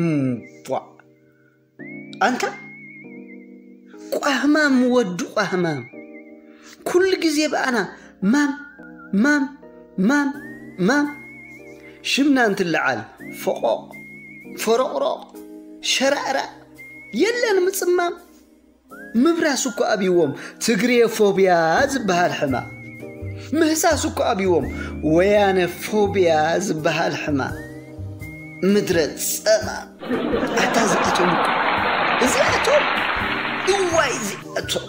እምቧ። ኣንታ ቋህማም ወዲ ቋህማም፣ ኩሉ ግዜ ብኣና ማም ማም ማም ማም። ሽምና እንትልዓል ፈቖቕ ፈሮቕሮቕ ሸራእራእ የለን ምጽማም። ምብራስ እኮ ኣብይዎም ትግሬ ፎብያ ዝበሃል ሕማም፣ ምህሳስ እኮ ኣብይዎም ወያነ ፎብያ ዝበሃል ሕማም። ምድረ ጸማም። ኣታ እዚኣቶም እኮ፣ እዚኣቶም፣ እዋይ እዚኣቶም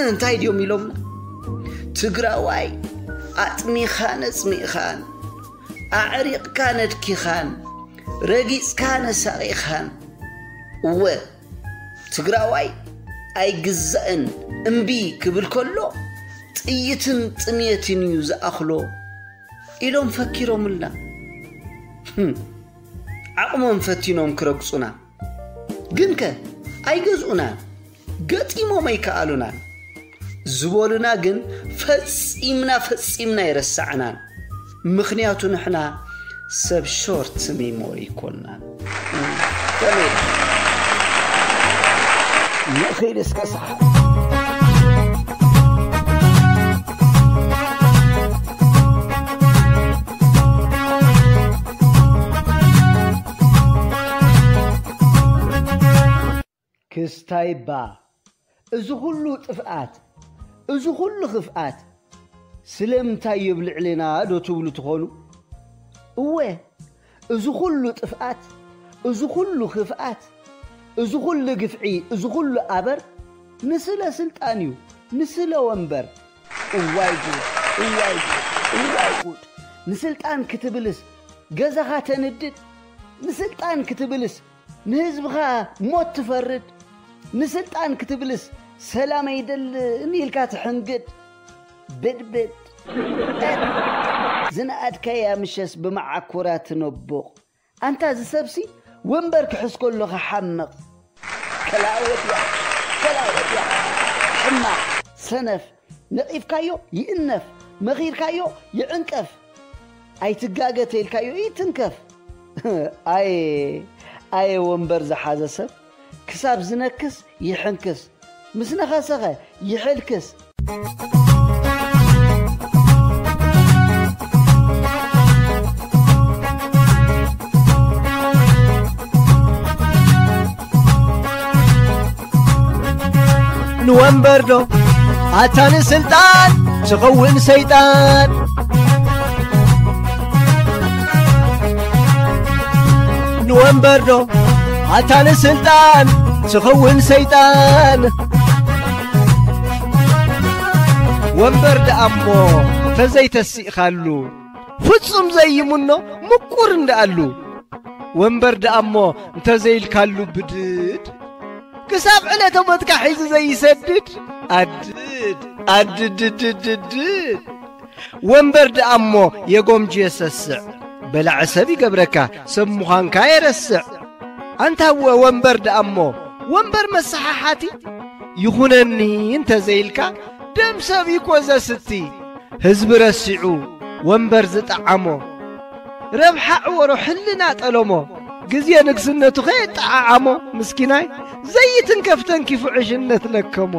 እንታይ ድዮም ኢሎምና? ትግራዋይ ኣጥሚኻ ነጽሚእኻን፣ ኣዕሪቕካ ነድኪኻን፣ ረጊጽካ ነሳቒኻን። እወ፣ ትግራዋይ ኣይግዛእን እምቢ ክብል ከሎ ጥይትን ጥምየትን እዩ ዝኣኽሎ ኢሎም ፈኪሮምልና። ህም፣ ዓቕሞም ፈቲኖም ክረግጹና ግንከ ኣይገዝኡናን፣ ገጢሞም ኣይከኣሉናን ዝበሉና ግን ፈጺምና ፈጺምና ኣይረሳዕናን። ምኽንያቱ ንሕና ሰብ ሾርት ሚሞሪ ይኮንናን። ከመይ ኢልካ? ንኺድ እስከ ሰሓ። ክስታይ እባ፣ እዚ ኩሉ ጥፍኣት፣ እዚ ኩሉ ክፍኣት ስለምንታይ እዩ ኣብ ልዕሌና ዶ ትብሉ ትኾኑ? እወ፣ እዚ ኩሉ ጥፍኣት፣ እዚ ኩሉ ክፍኣት፣ እዚ ኩሉ ግፍዒ፣ እዚ ኩሉ ኣበር ንስለ ስልጣን እዩ፣ ንስለ ወንበር። እዋይ ጉድ፣ እዋይ ጉድ፣ እዋይ ጉድ። ንስልጣን ክትብልስ ገዛኻ ተንድድ፣ ንስልጣን ክትብልስ ንህዝብኻ ሞት ትፈርድ፣ ንስልጣን ክትብልስ ሰላም ኣይደልን ኢልካ ትሕንግድ። ብድብድ። ዝነኣድካያ ምሸስ ብመዓኮራ ትነብቕ። ኣንታ እዚ ሰብሲ ወንበር ክሕዝ ከሎ ክሓምቕ። ከላወድያ፣ ከላወድያ። ሕማቕ፣ ሰነፍ፣ ነቒፍካዮ ይእነፍ፣ መኺርካዮ ይዕንቀፍ። ኣይትጋገ ተይልካዮ ይትንከፍ። ኣየ፣ ኣየ ወንበር ዝሓዘ ሰብ ክሳብ ዝነክስ ይሕንክስ፣ ምስ ነኸሰኸ ይሕልክስ። ንወንበር ዶ ኣታ ንስልጣን ትኸውን ሰይጣን፣ ንወንበር ዶ ኣታ ንስልጣን ትኸውን ሰይጣን። ወንበር ደኣ እሞ ተዘይተሲእኻሉ ፍጹም ዘይምኖ ምቁር እንደኣሉ። ወንበር ደኣ እሞ እንተዘይልካሉ ብድድ፣ ክሳብ ዕለተ ሞትካ ሒዙ ዘይሰድድ። ኣድድ፣ ኣድድድድድድ። ወንበር ደኣ እሞ የጎምጁ የሰስዕ፣ በላዒ ሰብ ይገብረካ ሰብ ምዃንካ የረስዕ። ኣንታ እወ ወንበር ደኣ እሞ ወንበር መሰሓሓቲ፣ ይኹነኒ እንተዘይልካ ደም ሰብ እዩ እኮ ዘስቲ። ህዝቢ ረሲዑ ወንበር ዝጠዓሞ፣ ረብሓ ዕወሮ ሕልና ጠለሞ፣ ግዜ ንግስነቱ ከየጠዓዓሞ ምስኪናይ ዘይትንከፍ ተንኪፉ ዕሽነት ለከሞ።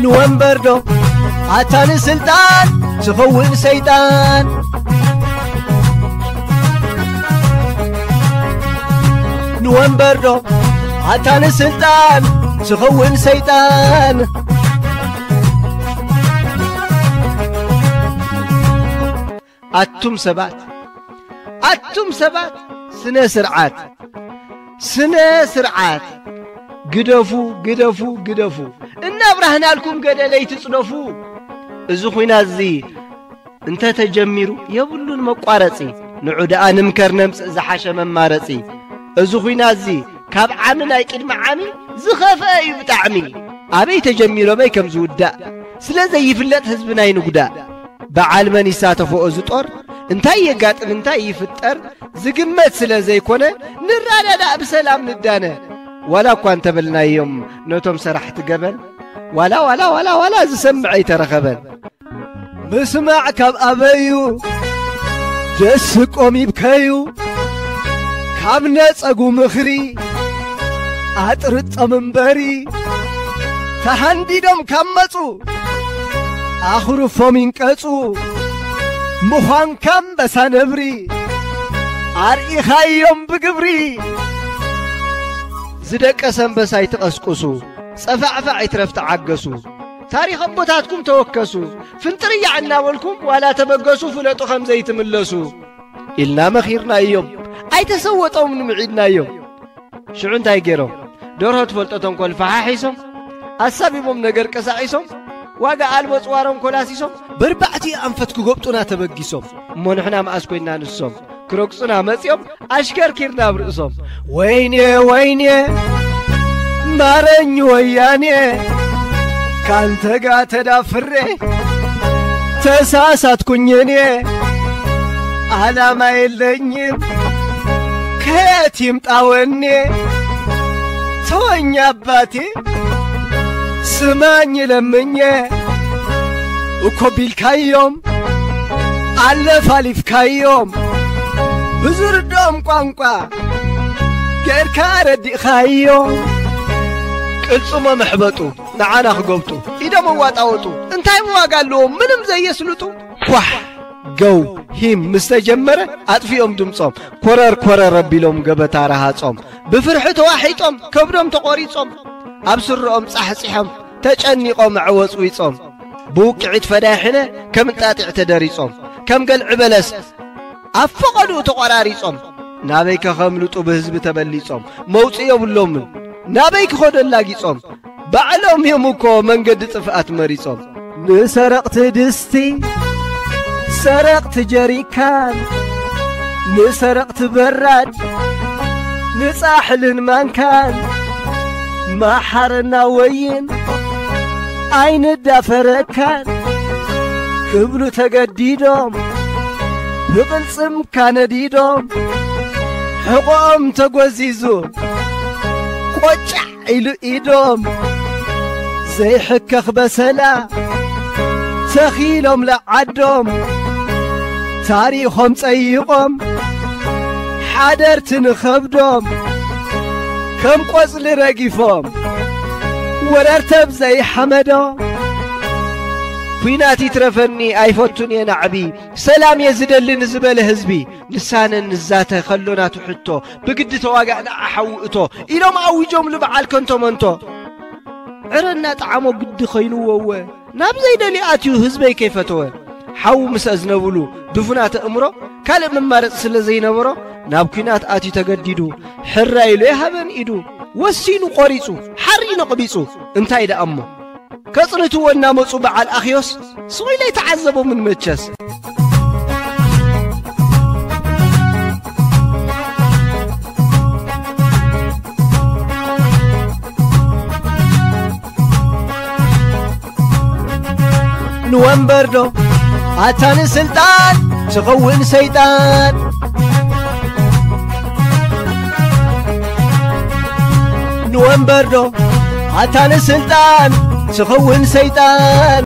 ንወንበር ዶ ኣታ ንስልጣን ትኸውን ሰይጣን፣ ንወንበር ዶ ኣታ ንስልጣን ትኸውን ሰይጣን። ኣቱም ሰባት፣ ኣቱም ሰባት፣ ስነ ስርዓት፣ ስነ ስርዓት ግደፉ፣ ግደፉ፣ ግደፉ። እናብራህናልኩም ገደለይ ትጽደፉ። እዚ ኹናት እዚ እንተ ተጀሚሩ የብሉን መቋረጺ። ንዑ ደኣ ንምከር ነምጽእ ዝሓሸ መማረጺ። እዚ ኹናት እዚ ካብ ዓሚ ናይ ቅድሚ ዓሚ ዝኸፍአ እዩ ብጣዕሚ። ኣበይ ተጀሚሩ ኣበይ ከም ዝውዳእ ስለ ዘይፍለጥ ህዝብና ኣይንጉዳእ። በዓል መን ይሳተፎ እዚ ጦር? እንታይ የጋጥም እንታይ ይፍጠር ዝግመት ስለ ዘይኮነ ንረዳዳእ ብሰላም ንዳነ። ዋላ እኳ እንተበልናዮም ነቶም ሰራሕቲ ገበን፣ ዋላ፣ ዋላ፣ ዋላ፣ ዋላ ዝሰምዕ ኣይተረኸበን። ምስማዕ ካብ ኣበዩ ደስቆም ይብከዩ፣ ካብ ነጸጉ ምኽሪ ኣጥርጦም እምበሪ፣ ተሃንዲዶም ካብ መጹ ኣኽሩፎም ይንቀጹ። ምዃንካ ኣንበሳ ነብሪ ኣርኢኻዮም ብግብሪ። ዝደቀሰ ኣንበሳ ኣይትቐስቁሱ፣ ጸፋዕፋዕ ኣይትረፍ ተዓገሱ። ታሪኽ ኣቦታትኩም ተወከሱ፣ ፍንጥርያዕ እናበልኩም ዋላ ተበገሱ፣ ፍለጡ ከም ዘይትምለሱ። ኢልና መኺርናዮም፣ ኣይተሰወጦም ንምዒድናዮም። ሽዑ እንታይ ገይሮም? ደርሆ ትፈልጦ ተንኮል ፈሓሒሶም፣ ኣሳቢቦም ነገር ቀሳቒሶም፣ ዋጋ ኣልቦ ጽዋሮም ኮላሲሶም፣ በርባዕቲ ኣንፈት ክጎብጡና ተበጊሶም። እሞ ንሕና መኣስ ኮይንና ንሶም? ክረግጹና መጺኦም፣ ኣሽከርኪርና ኣብ ርእሶም። ወይኔ ወይኔ ማረኝ ወያኔ፣ ካንተ ጋር ተዳፍሬ ተሳሳትኩኝ እኔ። ዓላማ የለኝም ከየት ይምጣ ወኔ። ተወኝ አባቴ ስማኝ ለምኜ፣ እኮ ቢልካዮም ኣለፋሊፍካዮም፣ ብዙርዶም ቋንቋ ጌርካ ረዲእኻዮም። ቅልጽሞም ኣሕበጡ ንዓና ክጎብጡ፣ ኢዶም ኣዋጣወጡ፣ እንታይ ዋጋ ኣለዎም ምንም ዘየስልጡ። ኳሕ ገው ሂም ምስ ተጀመረ ኣጥፊኦም ድምጾም፣ ኮረር ኮረር ኣቢሎም ገበታ ረሃጾም፣ ብፍርሒ ተዋሒጦም ከብዶም ተቖሪጾም፣ ኣብ ስርኦም ጻሕጺሖም ተጨኒቖም ኣዕወጽዊጾም። ብውቅዒት ፈዳይ ሕነ ከም እንጣጢዕ ተደሪጾም፣ ከም ገልዒ በለስ ኣብ ፈቐድኡ ተቖራሪጾም፣ ናበይ ከኸምልጡ ብህዝቢ ተበሊጾም፣ መውጽኢ የብሎምን ናበይ ክኸዱ ኣላጊጾም፣ ባዕሎም እዮም እኮ መንገዲ ጥፍኣት መሪጾም። ንሰረቕቲ ድስቲ፣ ሰረቕቲ ጀሪካን፣ ንሰረቕቲ በራድ፣ ንጻሕልን ማንካን፣ ማሓረና ወይን ኣይንዳፈረካን ክብሉ ተገዲዶም፣ ብቕልጽምካ ነዲዶም፣ ሕቖኦም ተጎዚዙ ቆጫዕ ኢሉ ኢዶም፣ ዘይሕከኽ በሰላ ተኺሎም ለዓዶም፣ ታሪኾም ጸይቖም፣ ሓደርቲ ንኸብዶም ከም ቆጽሊ ረጊፎም፣ ወረርተብ ዘይሓመዶም። ኲናት ይትረፈኒ ኣይፈቱን እየ ናዕቢ፣ ሰላም እየ ዝደሊ ንዝበለ ህዝቢ፣ ንሳነ ንዛተ ከሎ ናቱ ሕቶ፣ ብግዲ ተዋጋእ ንዓ ሓዊ እቶ ኢሎም ኣዊጆምሉ በዓል ከንቶ መንቶ። ዕረ እናጠዓሞ ግዲ ኮይንዎ እወ፣ ናብ ዘይደልዮ ኣትዩ ህዝበይ ከይፈተወ። ሓዊ ምስ ኣዝነብሉ ድፉናት ኣእምሮ፣ ካልእ መማረጺ ስለ ዘይነበሮ፣ ናብ ኲናት ኣትዩ ተገዲዱ፣ ሕራይ ኢሉ ይሃበን ኢዱ። ወሲኑ ቆሪጹ፣ ሓሪ ነቕቢጹ፣ እንታይ ደኣ እሞ? ከጽንትዎ እናመጹ በዓል ኣኽዮስ ስቕ ኢለ ኣይተዓዘቦምን መቸስ። ንወንበርዶ ኣታ ንስልጣን ትኸውን ሰይጣን፣ ንወንበርዶ ኣታ ንስልጣን ትኸውን ሰይጣን።